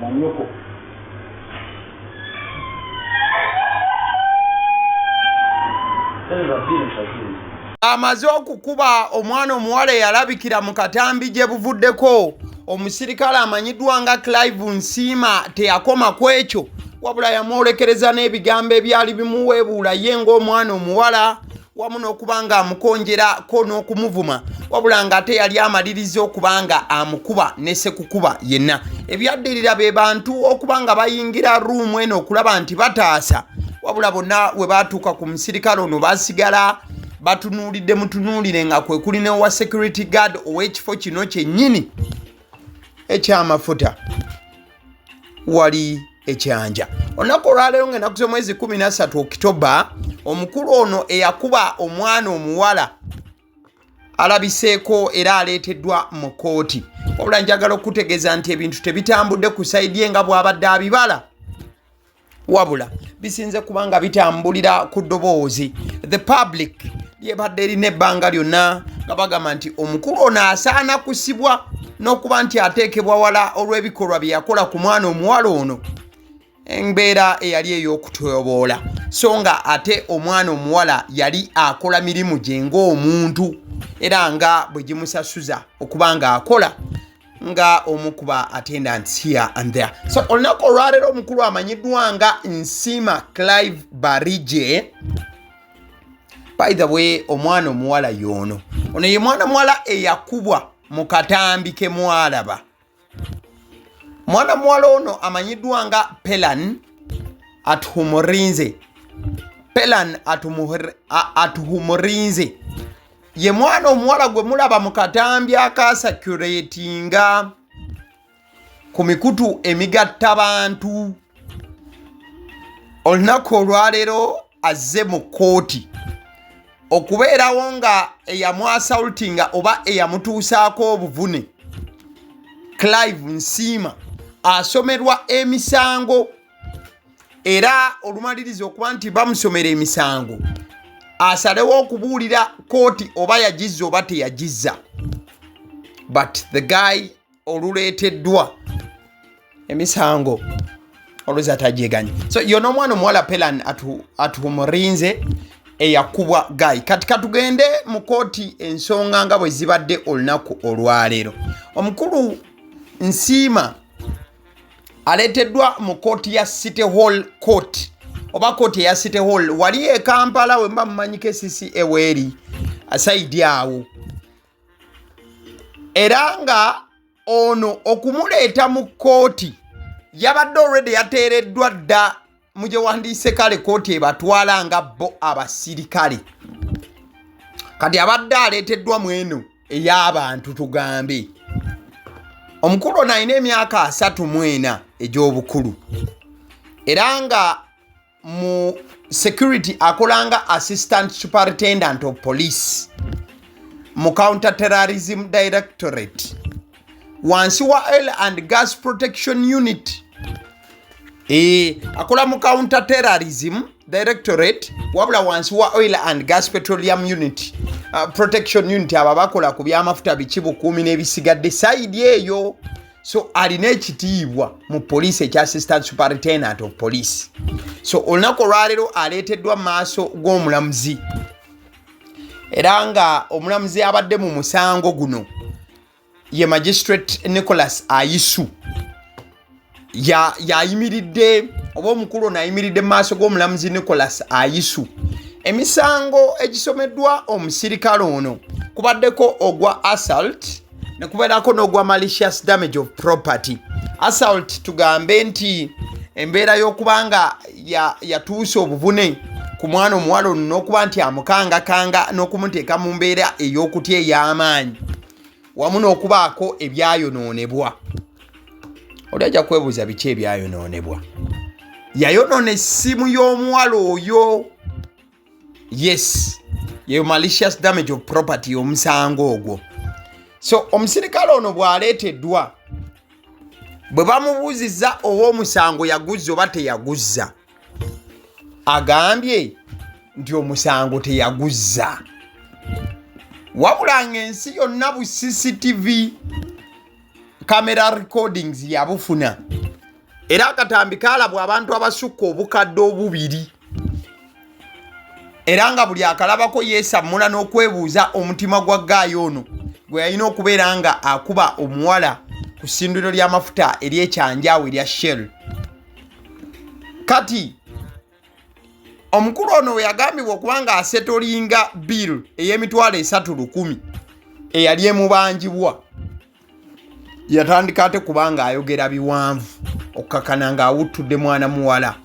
Manyoko. Amaze okukuba omwana omuwala eyalabikira mu katambi gye buvuddeko, omusirikale amanyiddwa nga Clive Nsiima teyakoma ku ekyo, wabula yamwolekereza n'ebigambo ebyali bimuweebuula ye ng'omwana omuwala, wamu n'okuba nga amukonjerako n'okumuvuma, wabula ng'ate yali amaliriza okuba nga amukuba ne sekukuba yenna. Ebyaddirira be bantu okuba nga bayingira ruumu eno okulaba nti bataasa, wabula bonna we baatuuka ku musirikale ono basigala batunuulidde mutunuulire, nga kwe kuli n'owa security guard ow'ekifo kino kyennyini eky'amafuta wali ekyanja. Olunaku olwaleero nga ennaku z'omwezi 13 Okitoba, omukulu ono eyakuba omwana omuwala alabiseeko era aleeteddwa mu kkooti. Wabula njagala okukutegeeza nti ebintu tebitambudde ku sayidi ye nga bw'abadde abibala, wabula bisinze kuba nga bitambulira ku ddoboozi the public lyebadde erina ebbanga lyonna, nga bagamba nti omukulu ono asaana kusibwa n'okuba nti ateekebwa wala olw'ebikolwa bye yakola ku mwana omuwala ono, embeera eyali ey'okutyoboola, so nga ate omwana omuwala yali akola mirimu gye ng'omuntu era nga bwe gimusasuza okuba ng'akola nga omu ku ba attendants here and there. So olunaku olwaleero omukulu amanyiddwa nga Nsiima Clive Barije, by the way, omwana omuwala y'ono, ono ye mwana muwala eyakubwa mu katambi ke mwalaba. Mwana muwala ono amanyiddwa nga Pelan Atuhumurinze. Pelan Atuhumurinze ye mwana omuwala gwe mulaba mu katambi akasakuletinga ku mikutu emigatta bantu. Olunaku olwaleero azze mu kkooti okubeerawo nga eyamwasaultinga oba eyamutuusaako obuvune Clive Nsiima asomerwa emisango, era olumaliriza okuba nti bamusomera emisango asalewo okubuulira kooti oba yagizza oba teyagizza. But the guy oluleeteddwa emisango oluza tagyeganye. So yona omwana omuwala Pelan Atuhumurinze eyakubwa guy. Kati katugende mu kooti ensonga nga bwe zibadde olunaku olwaleero. Omukulu Nsiima aleeteddwa mu kooti ya City Hall Court, oba kooti eya City Hall wali e Kampala, we muba mumanyiko esisi eweeri asaidi awo. Era nga ono okumuleeta mu kkooti yabadde already yateereddwa dda mu gye wandiise kale kkooti ebatwala nga bo abasirikale. Kati abadde aleeteddwa mu eno ey'abantu. Tugambe omukulu ono alina emyaka 34 egy'obukulu, era nga mu security akola nga assistant superintendent of police mu counter terrorism directorate wansi wa oil and gas protection unit. Akola mu counter terrorism directorate, wabula wansi wa oil and gas petroleum unit, protection unit. Abo bakola ku byamafuta, biki, bukuumi n'ebisigadde sayidi eyo. So alina ekitiibwa mu poliisi ekya assistant superintendent of police. So olunaku olwaleero aleeteddwa mu maaso g'omulamuzi, era nga omulamuzi abadde mu musango guno ye Magistrate Nicholas Ayisu. Yayimiridde oba omukulu ono ayimiridde mu maaso g'omulamuzi Nicholas Ayisu. Emisango egisomeddwa omusirikale ono kubaddeko ogwa assault, ne kubeerako n'ogwa malicious damage of property. Assault, tugambe nti embeera y'okuba nga yatuusa obuvune ku mwana omuwala ono n'okuba nti amukangakanga n'okumuteeka mu mbeera ey'okutya ey'amaanyi, wamu n'okubaako ebyayonoonebwa. Oli ajja kwebuuza biki ebyayonoonebwa. Yayonoona essimu y'omuwala oyo. Yes, yeyo malicious damage of property, omusango ogwo. So omusirikale ono bw'aleeteddwa, bwe bamubuuzizza ow'omusango yaguzza oba teyaguzza, agambye nti omusango teyaguzza, wabula ng'ensi yonna bu CCTV camera recordings yabufuna. Era akatambi kaalabwa abantu abasukka 2000, era nga buli akalabako yeesammula n'okwebuuza omutima gwa guy ono gwe yalina okubeera nga akuba omuwala ku ssindiro ly'amafuta ery'ekyanjaawo erya Shell. Kati omukulu ono we yagambibwa okuba nga asettlinga bill ey'emitwalo 3 100 eyali emubanjibwa, yatandika ate kubanga ayogera biwanvu okukakana ng'awuttudde mwana muwala.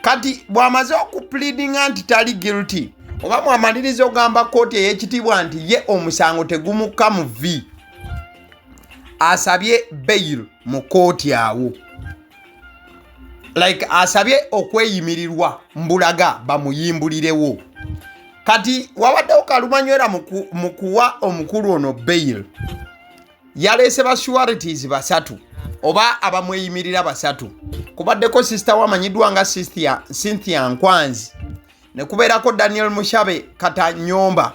Kati bw'amaze okupleadinga nti tali guilty, oba mwamaliriza ogamba kooti ey'ekitiibwa nti ye omusango tegumukka mu v, asabye bail mu kooti awo, like asabye okweyimirirwa mbulaga bamuyimbulirewo. Kati wabaddewo kalumanywera mu kuwa omukulu ono bail. Yaleese ba sureties basatu oba abamweyimirira basatu. Kubaddeko sister wamanyiddwa nga Cynthia Nkwanzi, ne kubeerako Daniel Mushabe Katanyomba.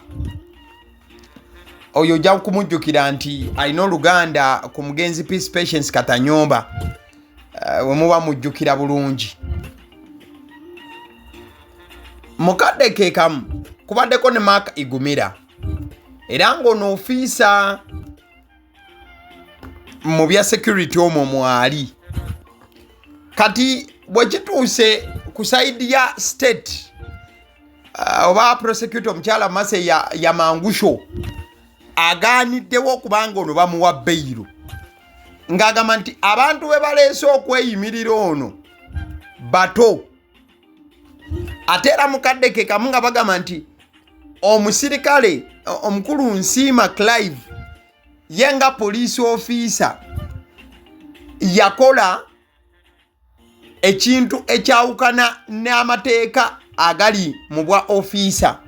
Oyo ojja kumujjukira nti alina oluganda ku mugenzi Peace Patience Katanyomba, we muba mujjukira bulungi. Mukadde ke kamu kubaddeko ne Mark Igumira, era ng'ono ofiisa mu bya security omwo mwali. Kati bwe kituuse ku side ya state, oba prosecutor omukyala Mase ya Mangusho agaaniddewo okubanga ono bamuwa bail, ng'agamba nti abantu be baleese okweyimirira ono bato. Ate era mukadde ke kamu nga bagamba nti omusirikale omukulu Nsiima Clive ye nga police officer yakola ekintu ekyawukana n'amateeka agali mu bwa ofiisa,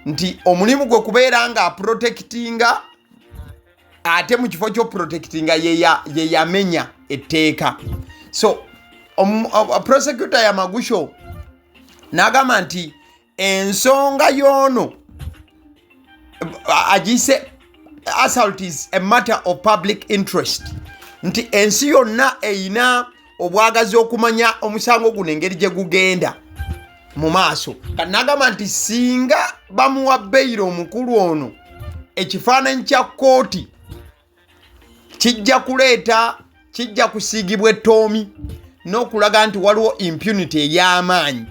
nti omulimu gwe kubeera nga aprotectinga, ate mu kifo ky'oprotectinga ye yamenya etteeka. So prosecutor Yamagusho n'agamba nti ensonga y'ono agiyise assault is a matter of public interest, nti ensi yonna eyina obwagazi okumanya omusango guno engeri gye gugenda mu maaso. Kati n'agamba nti singa bamuwa bail omukulu ono, ekifaananyi kya kooti kijja kuleeta, kijja kusiigibwa ettoomi n'okulaga nti waliwo impunity ey'amaanyi.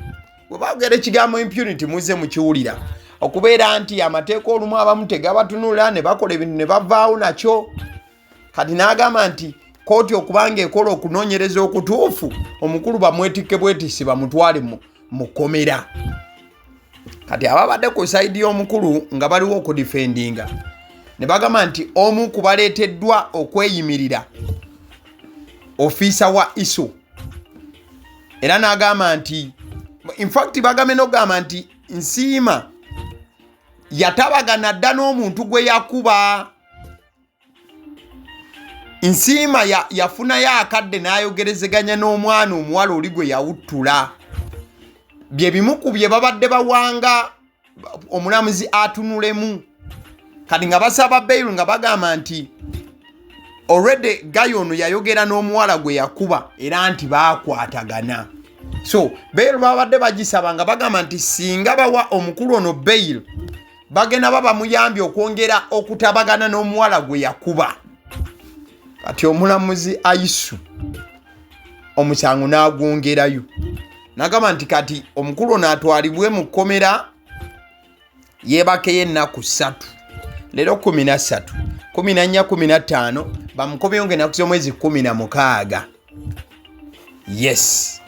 Bwe bagera ekigambo impunity, muzze mukiwulira okubeera nti amateeka olumu abamu tegabatunula ne bakola ebintu ne bavaawo nakyo. Kati n'agamba nti kooti okubanga ekola okunoonyereza okutuufu, omukulu bamwetikke bwetisi bamutwale mu kkomera. Kati ababadde ku side y'omukulu nga baliwo okudefendinga ne bagamba nti omu ku baleeteddwa okweyimirira ofiisa wa ISO, era n'agamba nti infact bagambe n'okugamba nti Nsiima yatabagana dda n'omuntu gwe yakuba. Nsiima yafunayo akadde n'ayogerezeganya n'omwana omuwala oli gwe yawuttula. Bye bimu ku bye babadde bawanga omulamuzi atunulemu. Kati nga basaba bail nga bagamba nti already guy ono yayogera n'omuwala gwe yakuba era nti baakwatagana. So bail babadde bagisaba nga bagamba nti singa bawa omukulu ono bail, bagenda ba bamuyambye okwongera okutabagana n'omuwala gwe yakuba. Kati omulamuzi Aisu omusango n'agwongerayo n'agamba nti kati omukulu ono atwalibwe mu kkomera yeebakeyo ennaku 3, leero 13, 14, 15, bamukomyewo nga ennaku z'omwezi 16. Yes,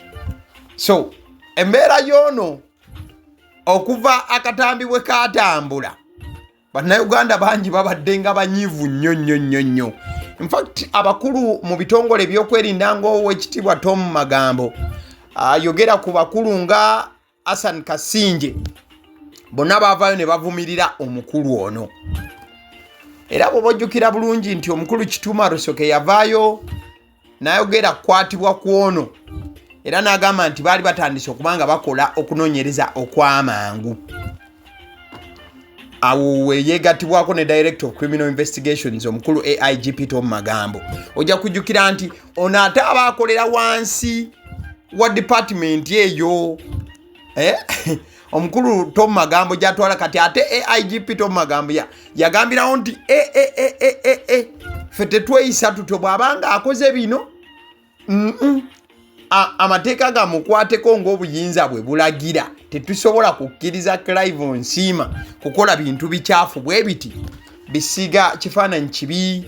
so embeera y'ono okuva akatambi bwe kaatambula, Bannayuganda bangi babadde nga banyiivu nnyo nnyo nnyo nnyo. Infact abakulu mu bitongole ebyokwerinda ng'owekitiibwa Tom Magambo ayogera ku bakulu nga Asan Kasinje, bonna baavaayo ne bavumirira omukulu ono. Era bw'oba ojjukira bulungi nti omukulu Kituma Rusoke yavaayo n'ayogera kukwatibwa ku ono, era n'agamba nti baali batandise okuba nga bakola okunoonyereza okw'amangu. Awo weyegattibwako ne Director of Criminal Investigations, omukulu AIGP Tom Magambo. Ojja kujjukira nti ono ate aba akolera wansi wa department eyo, eh? Omukulu Tom Magambo gyatwala. Kati ate AIGP Tom Magambo yagambirawo nti e, e, e, e, e, e. Ffe tetweyisa tutyo. Bw'abanga akoze bino, amateeka gamukwateko ng'obuyinza bwe bulagira. Tetusobola kukkiriza Clive Nsiima kukola bintu bikyafu bwe biti bisiiga kifaananyi kibi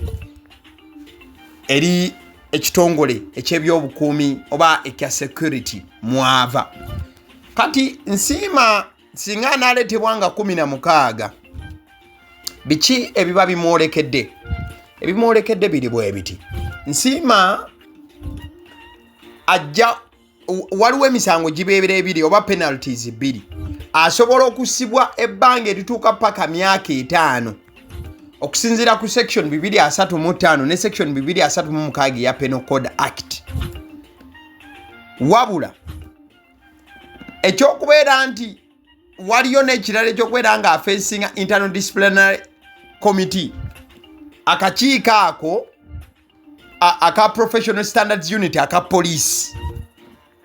eri ekitongole ekyebyobukuumi oba ekya security mwava. Kati Nsiima singa anaaleetebwa nga 16, biki ebiba bimwolekedde? Ebimwolekedde biri bwe biti: Nsiima ajja, waliwo emisango gibeera ebiri oba penalties bbiri. Asobola okusibwa ebbanga erituuka paka myaka 5 okusinziira ku section 235 ne section 236 eya Penal Code Act. Wabula ekyokubeera nti waliyo n'ekirala ekyokubeera nga afacinga Internal Disciplinary Committee, akakiiko ako aka Professional Standards Unit aka police,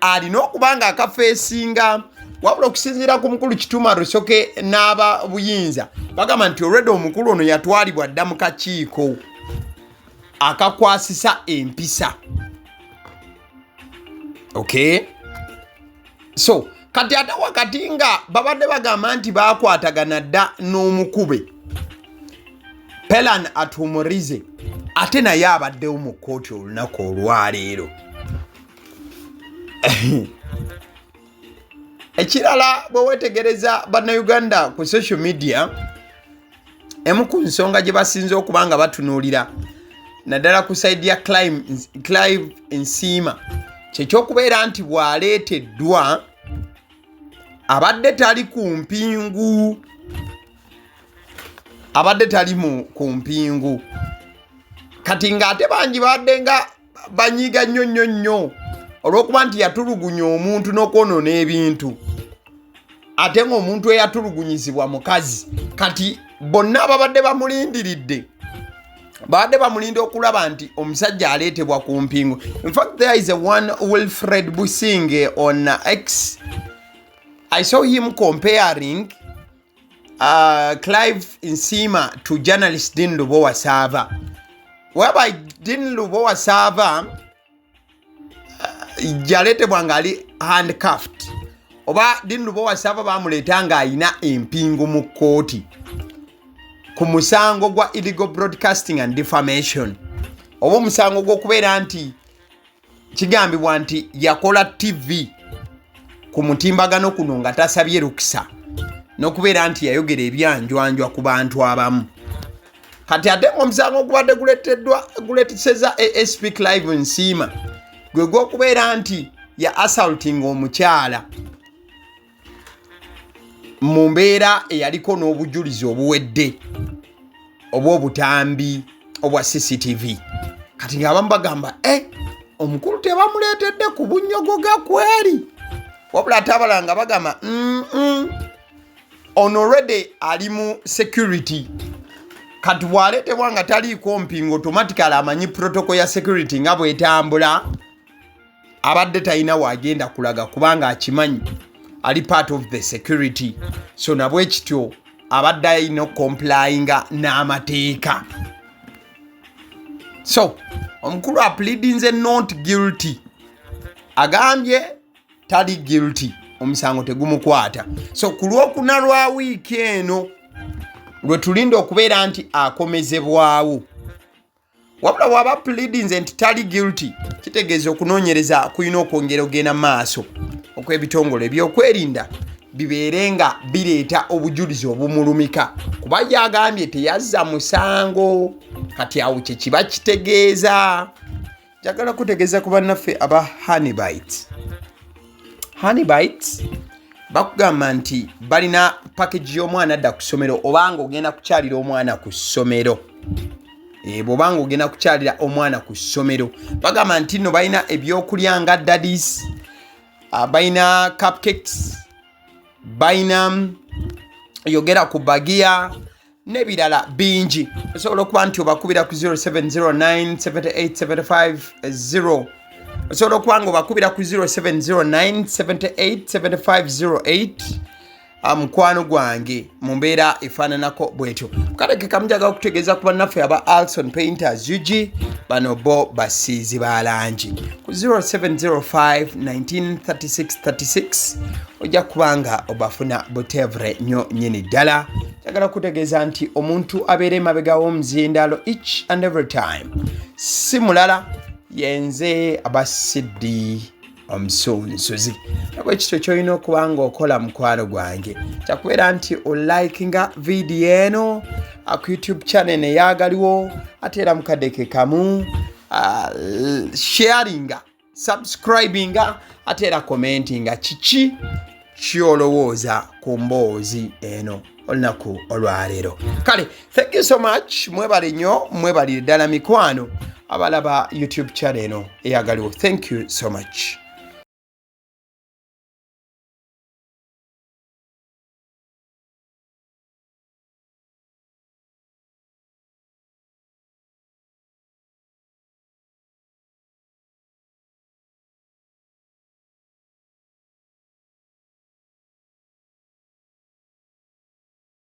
alina okuba nga akafacinga. Wabula okusinziira ku mukulu Kituma Rusoke n'aba buyinza, bagamba nti olwedde omukulu ono yatwalibwa dda mu kakiiko akakwasisa empisa. Okay, so kati ate wakati nga babadde bagamba nti bakwatagana dda n'omukube Pelan Atumurize, ate naye abaddewo mu kkooti olunaku olwaleero. Ekirala, bwe wetegereza Bannayuganda ku social media, emu ku nsonga gye basinze okuba nga batunuulira naddala ku side ya Clive Nsiima kyekyokubeera nti bw'aleeteddwa abadde tali ku mpingu, abadde tali mu ku mpingu. Kati ng'ate bangi babadde nga banyiiga nnyo nnyo nnyo olw'okuba nti yatulugunya omuntu n'okwonoona ebintu, ate ng'omuntu eyatulugunyizibwa mukazi. Kati bonna ababadde bamulindiridde babadde bamulinda okulaba nti omusajja aleetebwa ku mpingu. In fact, there is a one Wilfred Businge on X. I saw him comparing Clive Nsima to journalist Dean Lubowa Sava, whereby Dean Lubowa Sava yaleetebwa ng'ali handcuffed, oba Dean Lubowa Sava bamuleeta ng'ayina empingu mu kkooti ku musango gwa illegal broadcasting and defamation, oba omusango gw'okubeera nti kigambibwa nti yakola TV ku mutimbagano kuno nga tasabye lukusa, n'okubeera nti yayogera ebyanjwanjwa ku bantu abamu. Kati ate ng'omusango ogubadde guleeteddwa, guleeteseza ASP Clive Nsiima, gwe gw'okubeera nti ya assaulting omukyala mu mbeera eyaliko n'obujulizi obuwedde oba obutambi obwa CCTV. Kati ng'abamu bagamba e omukulu tebamuleetedde ku bunyogoga kweri, wabula ate abalala nga bagamba ono already ali mu security. Kati bw'aleetebwa nga taliiko mpingo, automatically amanyi protocol ya security nga bwetambula. Abadde talina wagenda kulaga kubanga akimanyi ali part of the security, so nabwe kityo abadde alina okucomplyinga n'amateeka. So omukulu apleadinze not guilty, agambye tali guilty, omusango tegumukwata. So ku Lwokuna lwa wiiki eno lwe tulinda okubeera nti akomezebwawo. Wabula bw'aba pleadinze nti tali guilty, kitegeeza okunoonyereza kulina okwongera ogenda maaso okw'ebitongole ebyokwerinda bibeere nga bireeta obujulizi obumulumika, kuba yagambye teyazza musango. Kati awo kye kiba kitegeeza. Njagala kutegeeza ku bannaffe aba Honeybites. Honeybites bakugamba nti balina package y'omwana adda ku ssomero, obanga ogenda kukyalira omwana ku ssomero. Bw'obanga ogenda kukyalira omwana ku ssomero, bagamba nti nno balina ebyokulya nga daddies, balina cupcakes, balina Yogera ku bagiya n'ebirala bingi. Osobola okuba nti obakubira ku 0709 7875 osobola okuba nga obakubira ku 0709 787508, mukwano gwange, mu mbeera efaananako bwetyo. Kaleke kamujaga okutegeeza ku bannaffe aba Alson Painters UG. Bano bo basiizi ba langi. Ku 0705 193636 ojja kubanga obafuna butevre nnyo nnyini ddala. Njagala kutegeeza nti omuntu abeera emabega w'omuzindaalo each and every time si mulala, yenze Abasiddi Omusunsuzi. Nabwe kityo kyolina okuba nga okola, mukwano gwange, kyakubeera nti olikinga vidiyo eno ku YouTube channel eyagaliwo, ate era mukadde ke kamu sharinga, subscribinga, ate era commentinga kiki kyolowooza ku mboozi eno olunaku olwaleero. Kale, thank you so much, mwebale nnyo, mwebalire ddala mikwano abalaba YouTube channel eno eyagaliwo. Thank you so much.